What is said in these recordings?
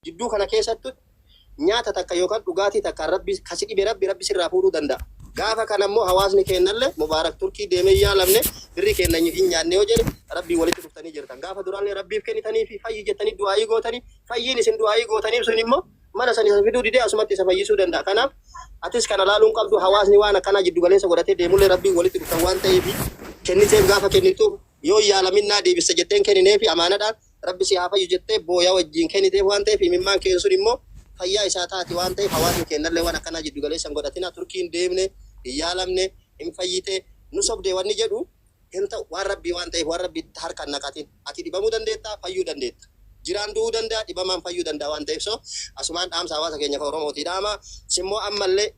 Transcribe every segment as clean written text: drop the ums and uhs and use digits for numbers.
Jidduu kana keessattu nyaata takka yookaan dhugaatii takkaan Rabbi ka si dhibe Rabbi Rabbi sirraa fuudhuu danda'a. Gaafa kana immoo hawaasni keennallee Mubaarak Turkii deemee hin yaalamne birrii keenna hin nyaanne yoo jedhe Rabbiin walitti dhuftanii jirtan. Gaafa duraallee Rabbiif kennitanii fi fayyi jettanii du'aa'ii gootanii fayyiin isin du'aa'ii gootaniif sun immoo mana san isa fiduu didee asumatti isa fayyisuu danda'a. Kanaaf atis kana laaluu hin qabdu hawaasni waan akkanaa jiddu galeessa godhatee deemullee Rabbiin walitti dhuftan waan ta'eef kenniteef gaafa kennituuf yoo hin yaalamin naa deebista jettee hin kennineefi amaanadhaan Rabbi si haa fayyu jettee booya wajjiin kenniteef waan ta'eef imimmaan keen sun immoo fayyaa isaa taati waan ta'eef hawaasni keennallee waan akkanaa jiddu galeessa hin godhatinaa Turkii hin deemne hin yaalamne hin fayyite nu sobde wanni jedhu hin ta'u waan Rabbii waan ta'eef waan Rabbiitti harka hin naqatin ati dhibamuu dandeetta fayyuu dandeetta jiraan du'uu danda'a dhibamaan fayyuu danda'a waan ta'eef so asumaan dhaamsa hawaasa keenya ka Oromootii dhaama simmoo ammallee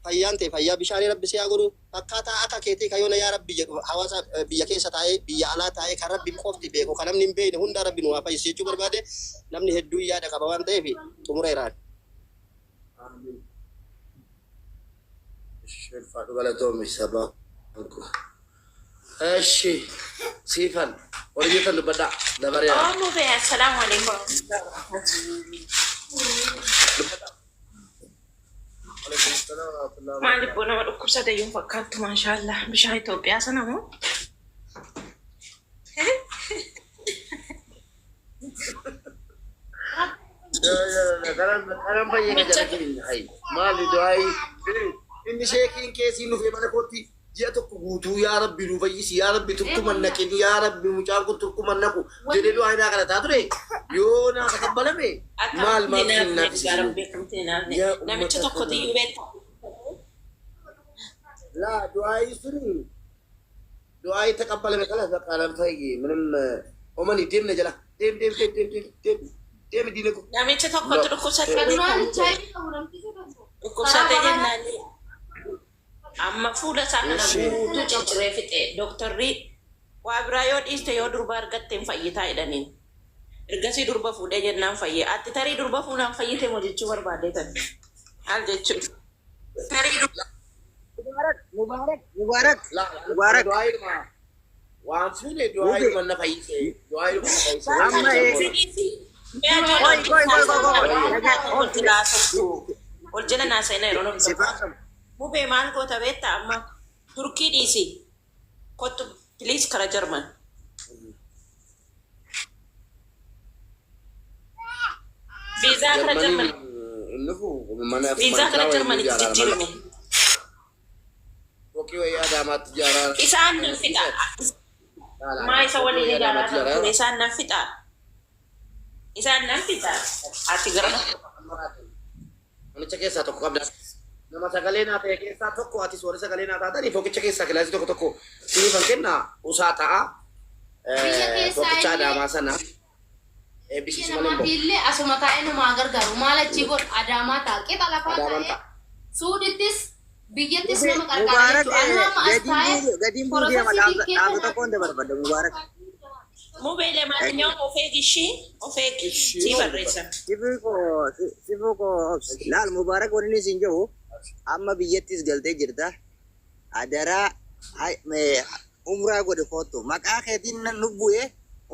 Fayyaan tee fayyaa bishaanii rabbi si haa godhu fakkaataa akka keetii ka yoona yaa rabbi jedhu hawaasa biyya keessa taa'ee biyya alaa taa'ee kan rabbi qofti beeku kan namni hin beekne hundaa rabbi nu haa fayyisu jechuu barbaade namni hedduun yaada qaba waan ta'eef xumureeraan. Aamiin. Ishi ulfaadhu galatoomi sabaa koo. Eshi siifan warri jirtan dubbadhaa dabaree Oh, mube, assalamu alaikum warahmatullahi wabarakatuh. Dubbadhaa. Maal ibboo nama dhukkubsate iyyuu hin fakkaattu maashaallah. Bishaan Itoophiyaa sana moo? Kanan fayyee ka jala keenya hayi maali du'aayi inni sheekiin keessiin dhufee mana kootti ji'a tokko guutuu yaa rabbi nu fayyisi yaa rabbi turkuma hin naqin yaa rabbi mucaan kun turkuma hin naqu jedhee du'aa naa kadhataa ture yoo naa takabbalame maal Akkamti maal hin sin hafne dhugaa naafisisu rabbi akkamti hin hafne. yaa Namicha ummata tokkotu kana iyyuu beekta. laa du'aayi suni du'aayi taqabbalame kalas bakka nan fayye minim omani deemna jala deem deem deem deem deem deem deemi diine ko Namicha tokkotu dhukkubsatee Ka duraan beekta. HIV qabu namticha tokko karaa Dhukkubsatee bahaa jennaan Amma fuula isaa kana Eshi. guutuu cicciree fixe. Doktarri waa biraa yoo dhiiste yoo durba argatte hin fayyitaa jedhaniin. Ergasii durba fuudhee jennaan fayye. Atti tarii durba fuunaan fayyite moo jechuu barbaadee tan. Maal jechuudha? Tarii durba. Mubarak, Mubarak, Mubarak, La la Mubarak. du'aayidhuma waan fuune Mube. du'aayidhuma na fayyise du'aayidhuma na fayyise Amma waan ee. goona. Mee Qoy, ajoolaa qoy, qoy, qoy, qoy. ol Dhagaa, ol jala haasoftu. Ol jala naasa'ina yeroo namni Sifaa tokko. qabu. Mubee maal goota beektaa amma Turkii dhiisi kottu please kara Jarman. Viizaa kara Jarmaniin Jarman hin dhufu mana viizaa kara mankiraa wayii Jarmanitti ijaaraa jijjiirame. mana fooqii wayii Adaamaatti ijaaraa Isaan nan fixa. laala Maa isa fooqii waliin wayii ijaaraa Adaamaatti kan ijaaraa ture isaan nan fixa. Isaan nan fixa. Ati gara Manicha keessaa tokko qabda. Nama sagalee naa ta'e keessaa tokko atis warri sagalee naa taatanii foqicha keessaa kilaasii tokko tokko siniifan kenna usaa ta'a. Biyya keessaa Foqicha illee Adaamaa sana biyya eebbisiisu malee hin namaatii bahu. illee asuma taa'ee nama haa gargaaru. Maal achii godha? Adaamaa ta'a. Qixa lafaa Adaamaan taa'ee ta'a. Suudittis biyyattis Mube nama qarqaara Mubarak jechuudha. Anuu amma as gadiin taa'ee buudee gadiin buudee ama porosesii dhaamsa tikkeetta dhaamsa naa tokkoon dabarfadha Mubarak. Mubee lemaanyaw of eegi ishii of eegi Ishii sii maal barreessa. dubbata? Sifuu koo sifuu koo obsi. Ishii. Laal Mubarak wanni inni siin jedhu amma biyyattis galtee jirta. Adaraa hay- mee, umraa godhi koottu. Maqaa keetiin nan nu bu'ee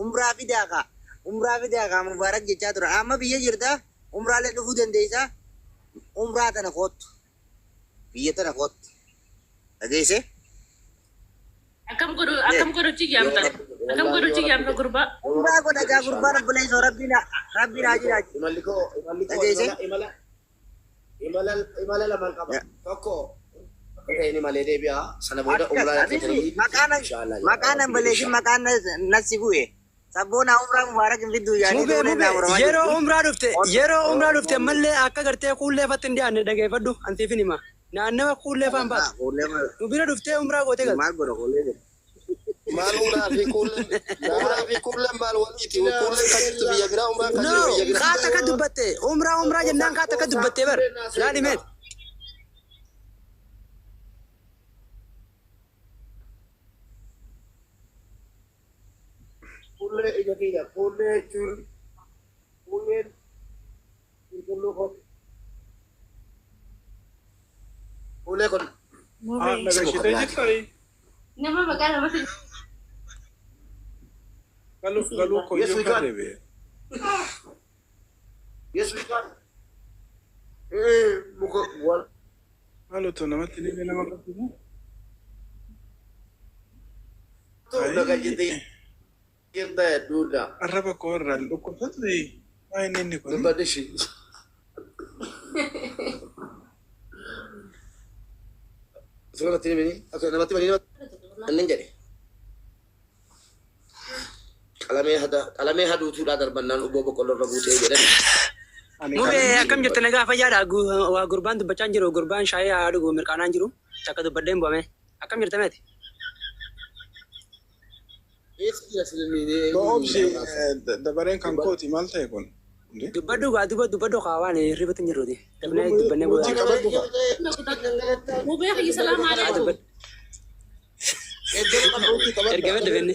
umraa fidaa kaa. Umraa fidaa kaa Mubarak jechaa tura. Amma biyya jirta umraalee dhufuu dandeessa. Umraa tana koottu. Biyya tana koottu. Dhageessee? Akkam godhu Mee. akkam godhutti Yoo yaamta? rabbi jedhe Akkam wallaahi yoo godhutti rabbi yaamta jedhe gurbaa? yoo Umraa rabbi godha jedhe gaa gurbaan inshallah. obboleessoo rabbiin haa rabbiin haa Imalli koo jiraachisu. imalli koo imalli koo Dhageessee? imala imala imala imala laman qaba. Ya. Tokko akka ta'een imalee deebi'a. Sana booda Akkas umraa habibi dhaqeetanii maqaan inshallah jedha maqaan rabbi jedhe balleessin inshallah. maqaan nasi bu'e. Sabboonaa umraa mubaarak hin fidduu yaanii Mubee tolee mubee naa muramaa yeroo jirti. umraa dhufte yeroo umraa dhufte ammallee akka gartee kuullee fatti hin dhiyaanne dhageeffadhu an siifin hima naannawa kuullee faan baatu Kuullee nu bira dhuftee umraa gootee galte. maal godha kuullee jedha. Maal umraa fi kuulleen umraa fi kuulleen maal waliiti? Kuulleen kan jirtu biyya biraa umraan kan No jiru biyya biraa. kaata akka dubbatte umraa umraa jennaan kaata akka dubbatte bar laali meet. Kuullee ija kiyya kuullee jechuun kuulleen qulqulluu kooti. Kuullee kun Mubee. Na simu gashitee kablaati. jirtanii? Nama maqaa namatti Galuu galuu Yes koyyoo we kan can. deebi'e. Yes. Yesuus kan. Muka wal. Maal otoo namatti dhibee nama qabdu? Nagaa jirta hedduudha. Arraba koo irraan dhukkubsatu maa inni inni kun? Dubbadhu ishee. Osoo namatti himini akka namatti himanii inni jedhe. Qalamee hada qalamee haduutuudhaa darbannaan ubboo boqqolloo irra buutee jedhani. Mubee akkam jirtu nagaa fayyaadha. Waa gurbaan dubbachaa hin jiru. Gurbaan shaayii haa dhugu mirqaanaa hin jiru. Takka dubbadhee hin bu'ame. Akkam jirta meeti? Eessa jira silmiinee? Obsi dabareen kan kooti maal ta'e kun? Dubbadhu gaa dubbadhu kaa waan hirribatti hin jirruuti. Dafnee dubbannee Nuti bu'aa. qabadhu kaa. Mubee kiyya salaam alaikum. Ergamee dafenne.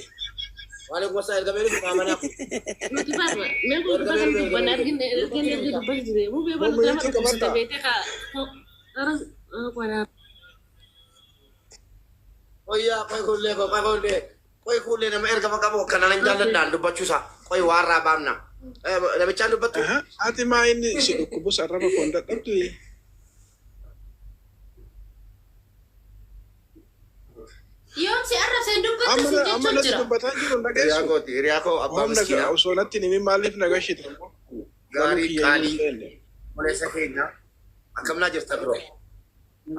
Waalaikum assalam ergamee dhufu qaamanaa. Nuti barra mee gurbaa kan dubbanne argine argine erga dubbatu jire. Mubee barra lama dhukkubsate beekte kaa. Ara qoraa. Qoyyaa qoy kullee qoy kullee qoy kullee nama ergama qabu akkanaan hin jaalladhaan dubbachuusaa qoy waarraa baamna. Namichaan dubbattu. Ati maa inni si dhukkubus arraba koo hin dadhabdu? Yoom si arrabseen dubbattu Amma si amma jechuun natti jira. dubbataa jiru hin Hiriyaa dhageessu. kooti hiriyaa koo abbaa Humna miskiinaa. osoo natti hin himin maaliif nagashite? Gaarii qaalii obboleessa keenya akkamnaa jirta biroo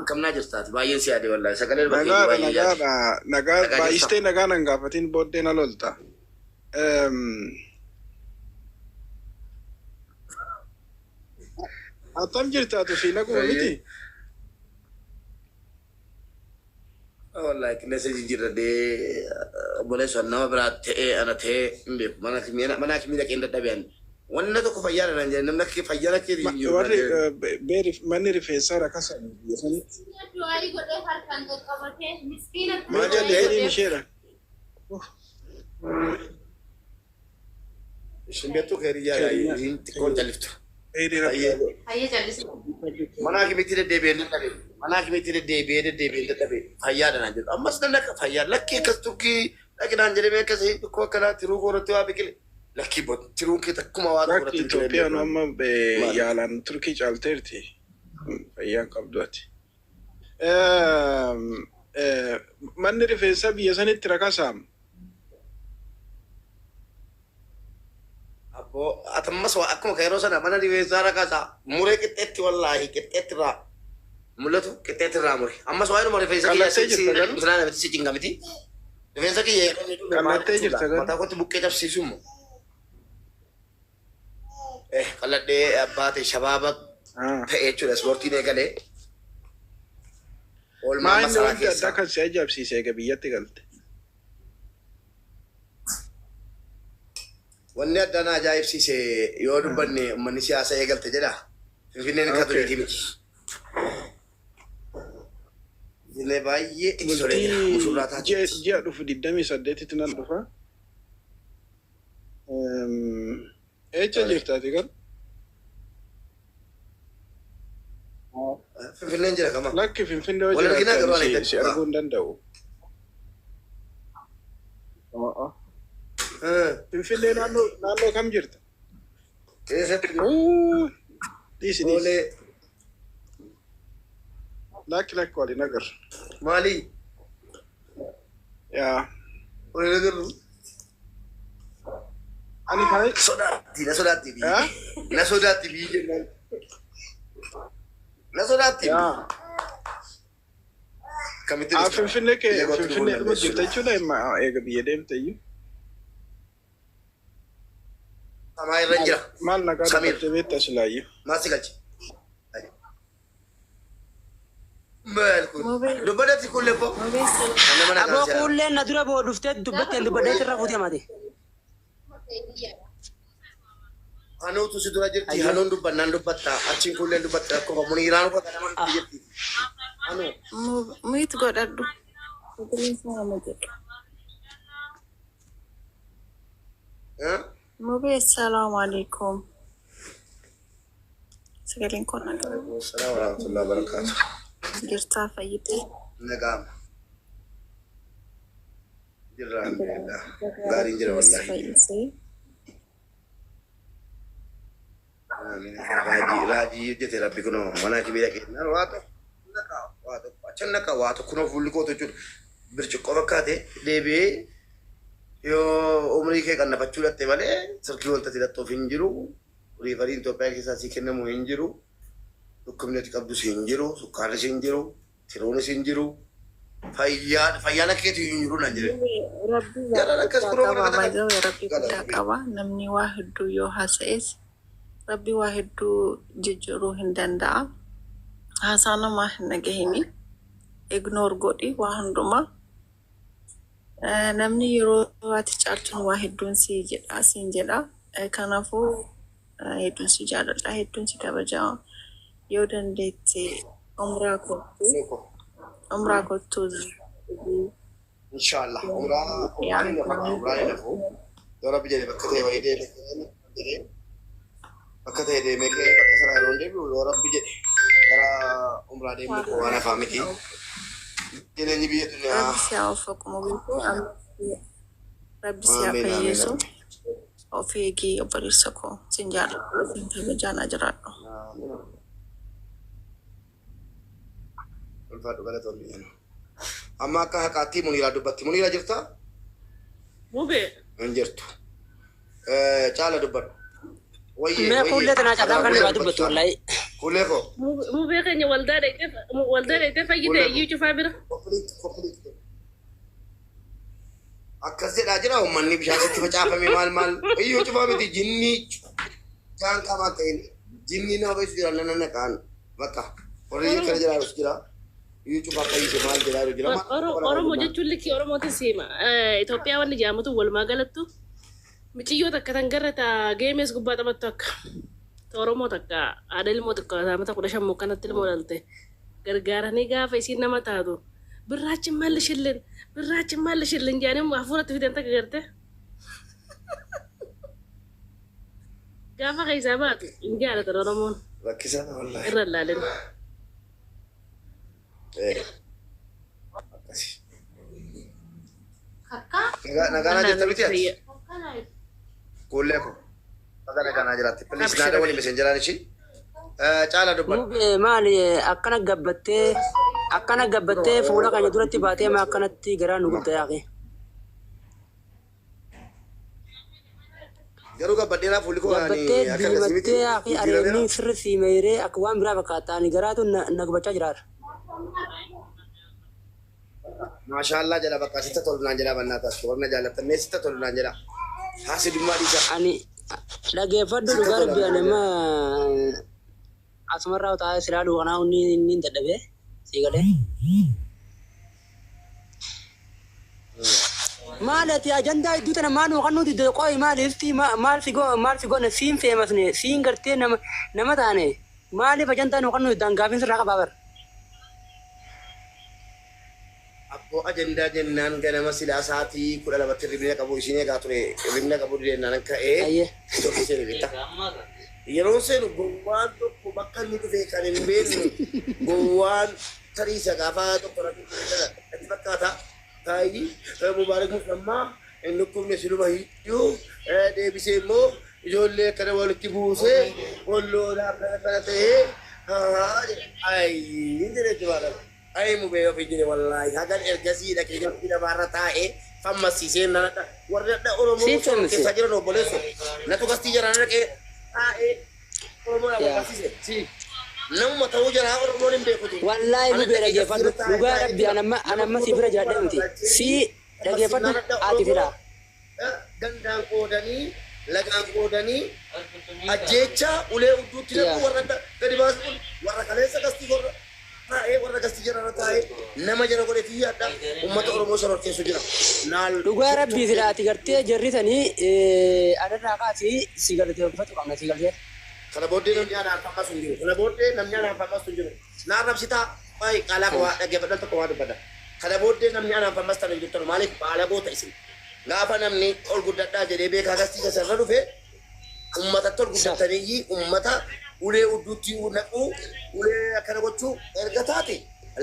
akkamnaa jirtaati baay'een si yaade wallaahi sagalee baay'ee Nagaadha baay'ee yaade. nagaadha nagaa Nagaa jirta. baay'istee nagaa nan gaafatin booddee na lolta. Attam jirta atu fi naguma miti? Wallaahi qilleensa jijjiirradhee obboleessa nama biraa ta'ee ana ta'ee hin beeku mana mana hakimii dhaqee hin dadhabee ani. Wanna tokko fayyaadha naan jedhe namni akka fayyaa rakkee hin jiru. Warri beeri manni rifeensaa rakasa biyya sanitti. Du'aayii godhee harkaan qaqqabatee miskiina Maal jette eeriin isheedha? Ishin beektu keeriyyaadha ishin xiqqoon calliftu. Eerii rabbi. Hayyee callisi. Mana hakimiitti deddeebi'ee dadhabe. Mana hakimiitti deddeebi'ee deddeebi'ee dadhabe. Fayyaadha naan jedhu. Ammas nan dhaqa fayyaa lakkii akkas turkii dhaqi naan jedhamee akkasii dhukkoo akkanaa tiruu koo irratti waa biqile. Lakkii bot tiruun kee takkuma waa tokko Lakki irratti biqilee Itoophiyaan beeku. amma yaalaan Turkii caalteerti. Fayyaan qabdu ati. Manni rifeensaa biyya sanitti rakasaam. Abboo atammas waa akkuma kan yeroo sana mana rifeensaa rakasaa muree qixxeetti wallaahi qixxeetti irraa mul'atu qixxeetti irraa mure. Ammas waa inuma rifeensa kiyya Qallattee jirta garuu? sinaa namatti si cingamiti. Rifeensa kiyya yeroo inni dhume maal Qallattee jirta garuu? mataa kootti buqqee cabsiisu immoo. Qalladhee abbaa ta'e shabaaba ta'e jechuudha ispoortiin eegalee. Oolmaa Maa inni masaraa wanti addaa keessaa. kan si ajaa'ibsiise eega biyyatti galte? Wanni addaa na ajaa'ibsiise yoo dubbanne uummanni siyaasa eegalte jedha. Finfinneen akka duriitii miti. Finfinnee baay'ee itti tolee jira. Bultii Mushurraa ji'a taateetti. ji'a dhufu 28tti nan dhufa. Eecha jirta ati gar? Finfinneen jira kama. Lakki Finfinnee yoo Wal arginaa jiraatte garuu ani ani si arguu hin danda'u. Finfinnee naannoo kam jirta? Eessatti? Dhiisi dhiisi. Boolee. Lakki lakki waliin agarra. Maali? Yaa. Waliin agarru. Ani kan Sodaatti na sodaatti biyyi. Na sodaatti biyyi jennaan. Na sodaatti. Yaa. Akkamitti Ah, dhufta? Finfinnee kee Biyya kootti dhufuu Finfinnee dhuma dandeessu. jirta jechuudha imma eega biyya deemte iyyuu. Samaa irra jira. Maal nagaa Samiir. dubbattee beekta silaayyuu? Maal si galche? Maal kun? Dubbadatti kun lebboo. Kan nama nagaa Aboo si haa. kuulleen na dura boo dhuftee dubbatteen dubbadhee irra fuutee mate. Hanuutu si dura jirti. Hanuun dubbannaan dubbatta. Achiin kulleen dubbatta. Akkuma muniiraan uffata nama dubbi jirti. Hanuu. Mute godhadhu. Sagaleen isaa nama jedhu. Mubee assalaamu alaikum. Sagaleen kun nagaa. Assalamu warahmatullahi wabarakatuh. Jirtaa fayyitee. Nagaama. Jirra alhamdulillah. Gaariin jira wallahi. Fayyisee. Raajii raajii hojjete rabbi kunoo mana kibira kennaan waa tokko naqa waa tokko achan naqa waa tokko kunoo fuulli kootu jechuudha. Birciqqoo fakkaate deebi'ee yoo umrii kee qannafachuu dhatte malee sirkii wanta hidhattuuf hin jiru. Riifariin Itoophiyaa keessaa sii kennamu hin jiru. Dhukkubni ati qabdus hin jiru. Sukkaarris hin jiru. Tiruunis hin jiru. Fayyaan fayyaan akka keetii hin jiru naan jedhe. Rabbi waa Jalaan akkas guddaa kunoo qaba. mana kana Baay'ee rabbi gala guddaa rabbi. qaba. Namni waa hedduu yoo haasa'es rabbi waa hedduu jijjiiruu hin danda'a. Haasaa namaa hin dhagahini. Ignore godhi waa hundumaa. Namni yeroo ati caaltuun waa hedduun si jedha siin jedha. Kanaafuu hedduun si jaaladha hedduun si kabaja. Yoo dandeette umraa kottu. Umraa kottu. Inshallah. Umraa umraan hin hafa umraan hin hafu. Yoo rabbi jedhe bakka ta'e wayii deemee jedhee bakka ta'e deemee ka'ee bakka sana yeroo deebi'u yoo rabbi jedhe gara umraa deemuu koo waan hafaa miti. Jireenyi biyya duniyaa. Rabbi si haa waffaqu mubiiku. Rabbi si haa Amiin amiin fayyisu. amiin. Of eegi obboleessa koo. Sin jaalladha. Sin kabajaa naa jiraadhu. Ulfaadhu galatoomii. Amma akka haqaatti Muniiraa dubbatti. Muniiraa jirtaa? Mubee. Hin jirtu. Caala dubbadhu. Wayyee Mee wayyee. kuullee tanaa carraa Adaraa kan kuullee irraa dubbadhu dubbattu caala. wallahi. Kuullee koo. Mubee keenya waldaa dhaqxee waldaa dhaqxee fayyite Kuullee koo. iyyuu cufaa bira. Complete complete. Akkas jedhaa jira uummanni bishaan sitti facaafame maal maal iyyuu cufaa miti jinnii jaan qaamaa ta'in jinnii nama fayyisuu jira nana naqaan bakka warri kana jiraatu jira iyyuu cufaa fayyise maal jedhaa jiru jira maal Oromoo jechuun likkii Oromootiin siima. Itoophiyaa wanni jedhamutu walumaa galattu miciyyoo takka tan garra taa geemees gubbaa taphattu akka ta Oromoo takka haadha ilmoo xiqqoo mata 15 mokkanatti ilmoo dhalte gargaaranii gaafa isiin nama taatu birraachin maal shillen birraachin maal shillen jedhanii hafuuratti fidan takka garte gaafa keessaa baatu hin jaalatan Oromoon rakkisaadha wallaahi. irra ilaalin. Akkasi. Kakka Nagaa jirta miti ati? kakka naa Kuullee koo. Nagaa nagaa jiraatti. Please Abshir. naa dawwali messengeraan ishii. Caala dubbadhu. Mubee maali akkana gabbattee akkana gabbattee fuula keenya duratti baatee maa akkanatti garaa nu gubda yaaqe. Garuu gabbadheeraa fuulli koo ani Gabbattee akka akkasii miti. diimattee yaaqe Jijjiirameera. areedni sirri siimeeree akka waan biraa fakkaata ani garaatu na gubachaa jiraara. Maashaallah jedha bakka sitta tolu naan jedha bannaa taasisu. Warra jaallattan mee sitta tolu naan jedha. Haasidummaa dhiisa. Ani dhageeffadhu Sitta dhugaa tola rabbi naan ani jedha. amma asumarraa taa'ee silaa dhuganaa inni inni hin dadhabee sii galee. Maal ati ajandaa hedduu tana maal nu kan nuti qo'i maaliif maal si go maal si goone siin feemasne siin gartee nama nama taane maaliif ajandaa nu kan nuti dangaafin sirraa qabaa bar. Abboo ajandaa jennaan ganama silaa sa'aatii 12tti hirribni qabu isiin eegaa ture hirribni qabu jennaan ka'ee Ayyee. tokko seene beektaa. Yeroo seenu gowwaan tokko bakka inni dhufe kan hin beekne gowwaan tarii isa gaafa tokko rabbi natti fakkaata. Taayii Mubaarak Musammaa hin dhukkubne siluma hiyyuu deebisee immoo ijoollee akkana walitti buusee walloolaa akkana kana ta'ee ayi jedhe jechuudha. Ayi mubee ofii jedhe wallaahi hagan ergasii dhaqee galtii namaarra taa'ee fammasiisee nana warri adda Oromoo Siif soro fammisi. keessaa jiran obboleesso natu gastii jara dhaqee taa'ee Oromoo wal Yaa. barsiise si namuma ta'uu jara Oromoon hin beekutu. Wallaahi Ana mubee dhaqee gastii dhageeffadhu irra taa'ee dhugaa taa'ee rabbi jira anamma nama anamma kuma si bira tokko jiraadhe lama miti galchee si dhageeffadhu fammasinaan adda ati Oromoo fira. gandaan qoodanii lagaan qoodanii ajjeecha ulee udduutti naqu Yaa. warra adda gadi baasuun warra kaleessa gastii warra taa'ee warra gastii jara irra taa'ee nama jara godhe xiyyaadha uummata Oromoo sororkeessu jira. Naal Dhugaa rabbii sila ati gartee jarrisanii adarraa kaasii si galateeffatu qabna si galtee. Kana booddee namni anaan fammasu hin jiru. Kana booddee namni anaan fammasu hin jiru. Naan rabsitaa waa'ee qaalaa koo waa dhaggeeffadhan tokko waa dubbadha. Kana booddee namni anaan fammastan hin jirtan maaliif baala goota isin. Gaafa namni ol guddadhaa jedhee beekaa gastii sarara dhufe uummatatti ol guddataniyyii uummata ulee udduutti naquu ulee akkana gochuu erga taate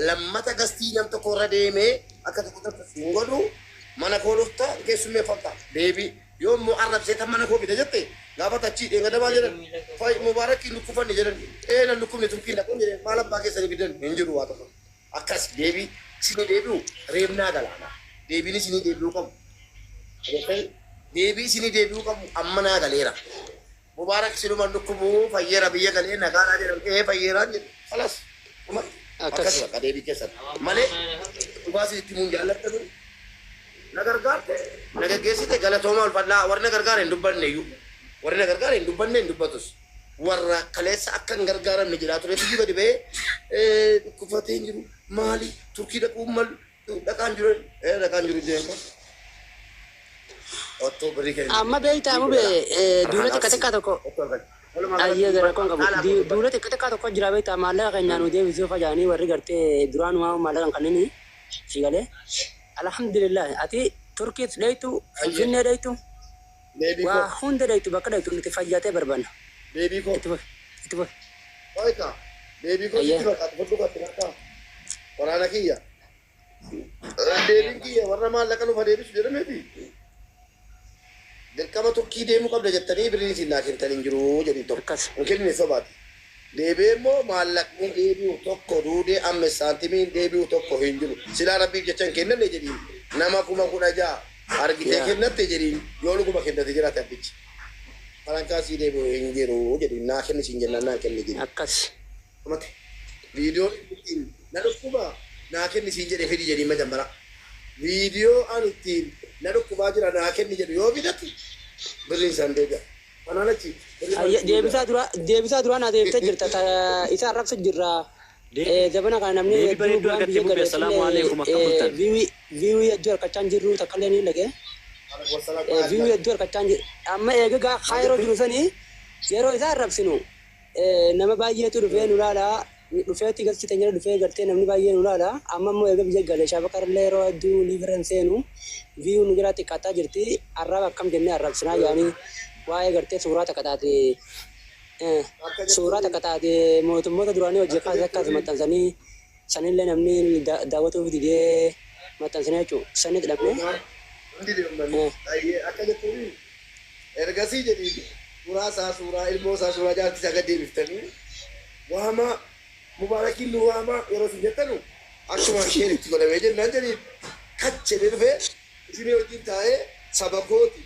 lammata gastii nam tokko irra deemee akka tokko tokko hin godhu mana koo dhufta keessummeeffamta deebii yoo immoo arrabsee tan mana koo fida jette Gaafa tachii dheengadda maal jedhan? Fay Mubaarak hin dhukkufanne jedhan. Ee nan dhukkubne Turkii dhaquun jedhe maal abbaa keessanii fidan hin jiru waa tokko. Akkas deebii isinii deebi'u reebnaa galaana. Deebiin isinii deebi'uu qabu. Deebii isinii deebi'uu qabu amma naa galeera. Mubaarak sinuma dhukkubu fayyeera biyya galee nagaadhaa jedhan ee fayyeeraan jedhu. Kalas. Akkas. Akkas bakka deebii keessan. Malee dhugaa isinitti himuun jaalladhatu na gargaarte na geggeessite galatooma ulfadhaa warri na gargaare hin dubbanne iyyuu. Warri na gargaare hin dubbanne hin dubbatus. Warra kaleessa akka hin gargaaramne jedhaa ture biyyi gadi ba'ee dhukkufatee hin jiru maali Turkii dhaquu malu dhaqaan jiru dhaqaan jiru jedhan. Otoo birrii keenya. Amma beektaa mube duula xiqqa xiqqaa tokko ayyee gara rakkoon qabu duula xiqqa xiqqaa tokko jira beektaa maallaqa keenyaan nu deebisuu fajaanii warri gartee duraan waa maallaqa kanneen si galee alhamdulillah ati Turkiis dheeytu Finfinnee dheeytu Deebii waa koo. hunda dheeytu bakka dheeytu nuti fayyatee barbaanna. Deebii koo. Itti fufi itti fufi. Waayita. Deebii koo Ayyee. sitti fakkaatu fudhu katti nakkaa. Waraana kiyya. Deebiin kiyya warra maallaqa nuuf adeemsisu jedhameeti. Dirqama Turkii deemuu qabda jettanii birriin isin naa kennitan hin jiru jedhi tokko. Akkas. Hin kennine sobaati. Deebi'ee immoo maallaqni deebi'u tokko duudee amma saantimiin deebi'u tokko hin jiru. Silaa rabbiif jecha hin kennanne jedhiin nama 16,000 argitee kennatte jedhiin yoo dhuguma kennate jiraate abbichi. Farankaa sii deebi'u hin jiru jedhiin naa kenni siin jennaan naa kenni jedhiin. Akkas. Dhumate. Viidiyoo ittiin na dhukkuba naa kenni siin jedhe fidi jedhiin majammara. Viidiyoo an ittiin na dhukkubaa jira naa kenni jedhu yoo fidate birriin isaan deebi'a. Kanaan achi birriin Ayya, isaan deebi'a. deebisaa dura deebisaa dura naa deebitee jirta ta isa arrabsu jirra. Zabana kana namni Deebii hedduu bareedduu bu'aan argattee biyya mubee galee assalaamu alaikum akkam bultan. viiwii hedduu harkachaa hin jirru takka illee ni dhagee. Viiwii hedduu harkachaa hin jiru. Amma eegagaa kaayiroo jiru sanii yeroo isaa arrabsinu nama baay'eetu dhufee nu laala. Dhufeetti galchite jira dhufee galtee namni baay'ee nu laala. Amma immoo eega biyya galee shabakarallee yeroo hedduu liibiran seenu viiwii nu jala xiqqaataa jirti. Arraba akkam jennee arrabsinaa yaanii waa'ee gartee suuraa takka taate Akka suuraa jettuun takka taate mootummoota duraanii hojii akka kaasee akkas jettuun maxxansanii sanillee namni daawwatuuf didee maxxansanii jechuudha. Sanni dhabne. Hundi deemmanni. Akka jettuun ergasii jedhiin suuraa isaa suuraa ilmoo isaa suuraa jaartii isaa gad deebiftanii waamaa Mubaarakiin nu waamaa yeroo isin jettanu akkuma isheen itti godhamee jennaan jedhiin kach jedhee dhufee isinii wajjin taa'ee saba kooti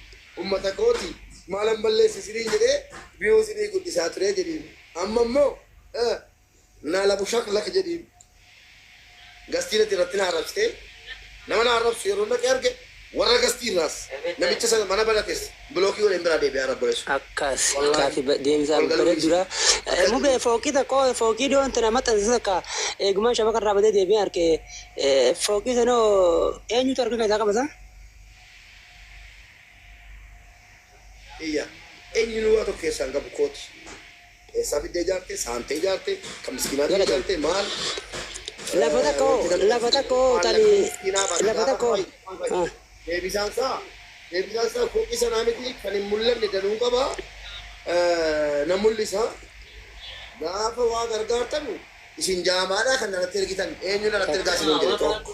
ummata kooti maalan balleesse isiniin jedhee biyoo isinii guddisaa turee jedhiin amma immoo naa labu shaklak jedhiin gastii natti irratti na arrabsitee nama na arrabsu yeroo dhaqee arge warra gastii irraas namicha sana mana banates bilookii waliin biraa deebi'aa rabboleessu. Akkas Wallaahi gaaffii deebisaa ol galuu bareeddudha. dhiisi. Mubee fooqii tokko fooqii dhiyoon tana maxxansa takka eegumaan shabaka irraa badee deebi'ee arge fooqii sanoo eenyutu harka keessaa qaba isaa? Iyya eenyuun waa tokko keessaan qabu kooti. Eessaa fiddee ijaarte saantee ijaarte kan miskiinaatti Galatoom. ijaarte maal Lafa takka wanti hoo namni lafa takka hoo maallaqa tani miskiinaa baate lafa gaafa takka hoo fayi deebisaan isaa fooqii sanaa miti kan hin mul'anne danuu qaba na mul'isa gaafa waa gargaartanu isin jaamaadhaa kan narratti ergitan eenyu narratti ergaa isin hin jedhe tokko.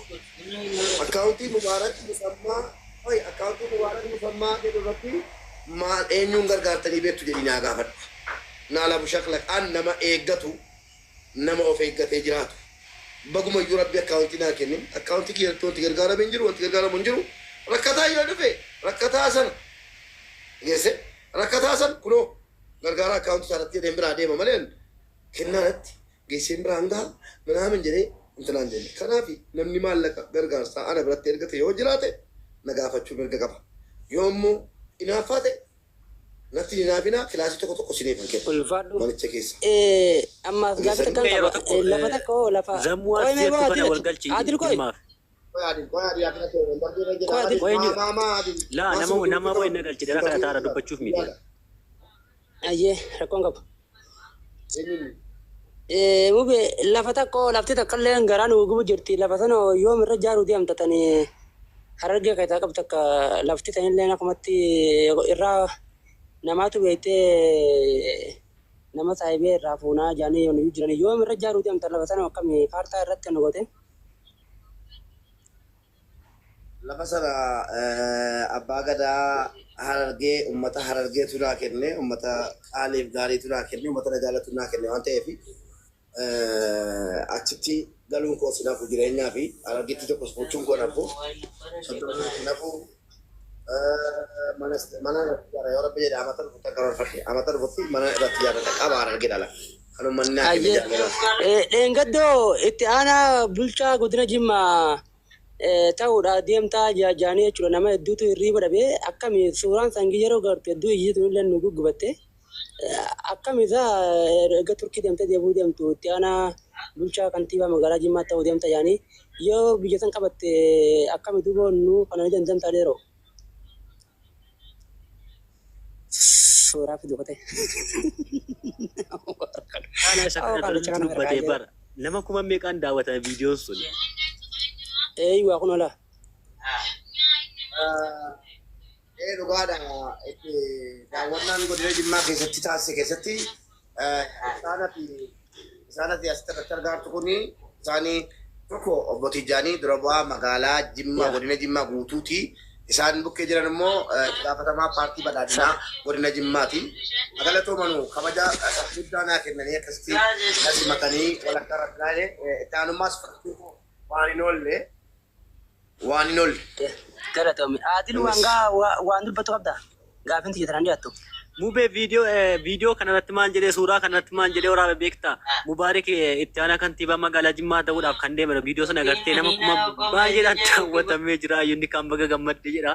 Akkaawuntii Mubaarak Musammaa fayi akkaawuntii Mubaarak Musammaa jedhu irratti maal eenyuun gargaartanii beektu jedhi naa gaafadhu. Naa labu shaklak an nama eeggatu nama of eeggatee jiraatu. Baguma iyyuu rabbi akkaawuntii naa kennin akkaawuntii kiyyatti wanti gargaarame hin jiru wanti gargaaramu hin jiru rakkataa yoo dhufe rakkataa sana geesse rakkataa sana kunoo gargaara akkaawuntii isaarratti jedheen biraa deema malee kennaanatti geesseen biraan gaha minaamin jedhee intinaan jenne kanaaf namni maallaqa gargaarsaa ana biratti ergate yoo jiraate na gaafachuu mirga qaba yoo immoo hinaaffaa ta'e natti hinaafinaa kilaasii tokko tokko isiniif hin kennu Ulfaadhu. manicha keessa. Ammaas gaaffii Dhageessanii? takkan Mubee yeroo qaba. tokko Lafa takka hoo lafa zammuu qoy mee arsiitu qoy kana adil wal galchi adil qoy ilmaaf. Qoy adil qoy adil akkana ta'e darbee irra jira qoy adil adil Qoy eenyu maa maa maa adil laa maa nama si nama dubbatu wayi na galchi dara kana taara dubbachuuf miti. yaada ayyee rakkoon qabu. eenyuun Mube lafa takka hoo lafti takka illee garaa nu gubu jirti lafa sana yoom irra ijaaruu deemta tani harargee keessaa qabdu takka lafti tanillee akkumatti irraa namaatu beektee nama saayibee irraa fuunaa jaanii yoon iyyuu jiran yoom irra ijaaruu deemta lafa sana akkamii kaartaa irratti nu goote. Lafa sana abbaa gadaa Harargee uummata Harargeetu naa kenne, uummata qaaliif gaariitu naa kenne, uummata na jaalatu naa kenne waan ta'eef achitti galuun koo sin hafu jireenyaa fi Harargeetti tokkos fuuchuun koo nafu soddomni sin hafu mana mana irratti ijaara yoo rabbi jedhe amata dhufutti akka karoorfadhe amata dhufutti mana irratti ijaarradha qaba Harargee dhala kan uummanni naa kenne Ayyee. jaalala. Dheengaddoo itti aanaa bulchaa godina Jimmaa ta'uudha deemtaa jaanii jechuudha. Nama hedduutu hirriiba dhabee akkami suuraan sangii yeroo gartu hedduu iyyitu illee nu guggubatte. Akkami isaa erga Turkii deemtee deebi'uu deemtu itti aanaa bulchaa kantiibaa magaalaa Jimmaa ta'uu deemta jaanii yoo biyya san qabatte akkami duuba nu kana ni dandamtaa dheeroo. Suuraa fidu kate. Caalaa isa Awwa kana kaalicha duratti kana dubbatee gargaaree. bara nama kuma meeqaan daawwatame viidiyoon sun. Eeyyuu kun ola. Ee dhugaadha. Itti daawwannaan godina Jimmaa keessatti taasise keessatti isaan ati isaan ati asitti irratti argaartu kuni isaanii tokko obbo Tijjaanii dura bu'aa magaalaa Jimmaa godina Jimmaa guutuuti. Isaan bukkee jiran immoo itti gaafatamaa paartii badhaadhinaa godina Jimmaati. Galatoomanuu kabaja guddaa naa kennanii akkasitti na simatanii walakkaa irratti ilaalee itti aanummaas fudhachuu waan hin oolle waan hin oolle. Galatoomi. Aadil waan gaa waan dubbatu qabda. Gaafin tiyya tanaan dhiyaattu. Mubee viidiyoo viidiyoo kanarratti maal jedhee suuraa kanarratti maal jedhee waraabe beektaa? Mubaarik itti aanaa kantiibaa magaalaa Jimmaa ta'uudhaaf kan deemedha. Viidiyoo sana agartee nama kuma baay'eedhaan daawwatamee jira. Inni kaan baga gammadde jedha.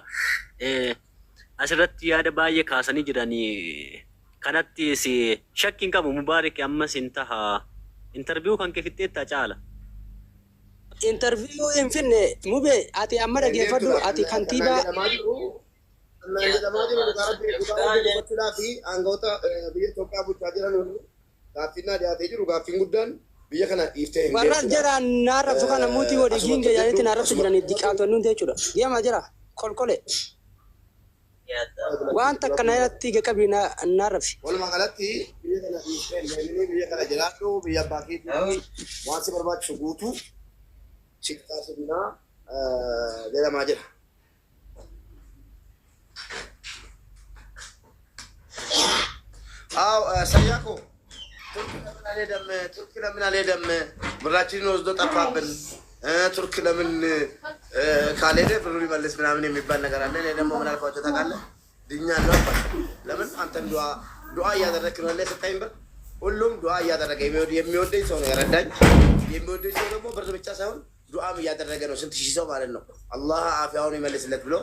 Asirratti yaada baay'ee kaasanii jiranii. Kanatti si shakkiin qabu Mubaarik ammas hin taha. Interview kan kee fixxeettaa caala. Interview hin finne mube ati amma Hin deemtu dhageeffadhu laa ati kan naan kantiibaa jedhamaa jiru kan naan jedhamaa jiru dhugaa rabbii dhugaa rabbii dubbachuudhaa fi aangawoota biyya Itoophiyaa bulchaa jiran gaaffiin naa dhiyaatee jiru gaaffiin guddaan biyya kana dhiiftee hin warra deemtudha. jara naarrabsu kana muutii godhi Asumatti giinge hojjedhu jaanitti naarrabsu asumatti jirani diqaaltonni hundi jechuudha. Deemaa jira kolkole waan takka na irratti gaqabi naarrabsi. Walumaa galatti biyya kana dhiiftee hin deemini biyya kana jiraadhu biyya abbaa keetii waan si barbaachisu guutuu siif taasifnaa jedhamaa jira. አዎ ሰያኮ ቱርክ ለምን አልሄደም? ቱርክ ለምን አልሄደም? ብራችንን ወስዶ ጠፋብን። ቱርክ ለምን ካልሄደ ብሩ ሊመልስ ምናምን የሚባል ነገር አለ። እኔ ደግሞ ምን አልኳቸው ታውቃለህ? ድኛለሁ አልኳቸው። ለምን አንተም ዱዓ ዱዓ እያደረግክ ነው የሰጠኝ ብር። ሁሉም ዱዓ እያደረገ የሚወደኝ ሰው ነው የረዳኝ። የሚወደኝ ሰው ደግሞ ብር ብቻ ሳይሆን ዱዓም እያደረገ ነው። ስንት ሺህ ሰው ማለት ነው። አላህ አፊያውን ይመልስለት ብሎ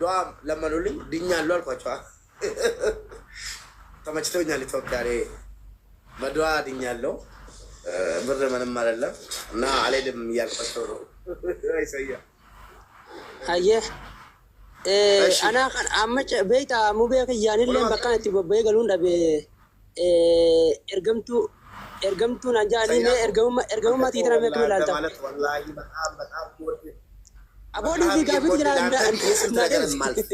ዱዓ ለመኑልኝ። ድኛለሁ አልኳቸው። ተመችቶኛል። ኢትዮጵያ እኔ በዱዓ ድኛለሁ። ብር ምንም አይደለም እና አልሄድም እያልኳቸው ነው። አይሰያ Hayyee. እሺ Anaa kan amma beektaa mubee kiyyaanillee bakka itti bobba'ee galuun dhabe ergamtuu ergamtuu naan jedhanii mee ሰያኮ ergamummaa አንተ ergamummaa እኮ tiitana mee akkam ወላሂ አንተ ilaalta? ማለት ወላሂ በጣም በጣም ወድ Aboolii በጣም fi gaaffiitu የምወድ jira ለአንተ ብዬ ስንት naa ነገር deebisi. የማልፍ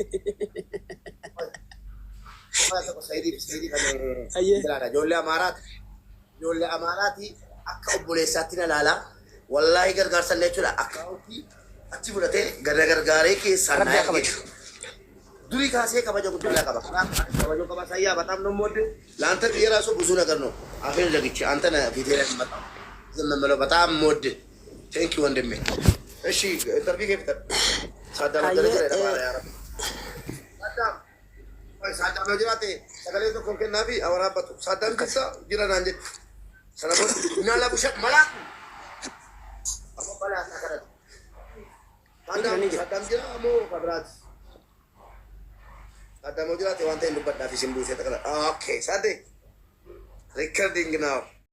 Hayyee. Ijoollee Amaaraati. Ijoollee Amaaraati akka obboleessaatti na ilaala. Wallaahi gargaarsa illee jechuudha. Akkaawuntii achi fudhatee gara gargaaree keessaan Rabbi na haa erge. kabaju. Durii kaasee kabaja guddaa qaba. Kanaaf ani kabajuu qaba. Sayyaa በጣም ነው የምወድህ። ለአንተ ብዬ ራሱ ብዙ ነገር ነው አፌን ዘግቼ አንተን ፊቴ ላይ የምመጣው ዝም የምለው በጣም የምወድህ። ቴንክ ዩ ወንድሜ። እሺ ኢንተርቪው ከፍተህ ሳዳም Hayyee. ደረጀ ላይ ደባራ ያ ረብ ሳዳም Oi, Saddam yoo jiraate sagalee tokko hin kennaafi awwaraabbatu. Saddam keessa jira naan jedhu. Sana booda nyaala busha malaaku. Amma balaa isaa kadhatu. Ni jira Saddam ni jira. Saddam jira moo kabiraati? Saddam yoo jiraate waan ta'e hin dubbadhaaf isin buusee takka. Okay, Sadde. Recording now.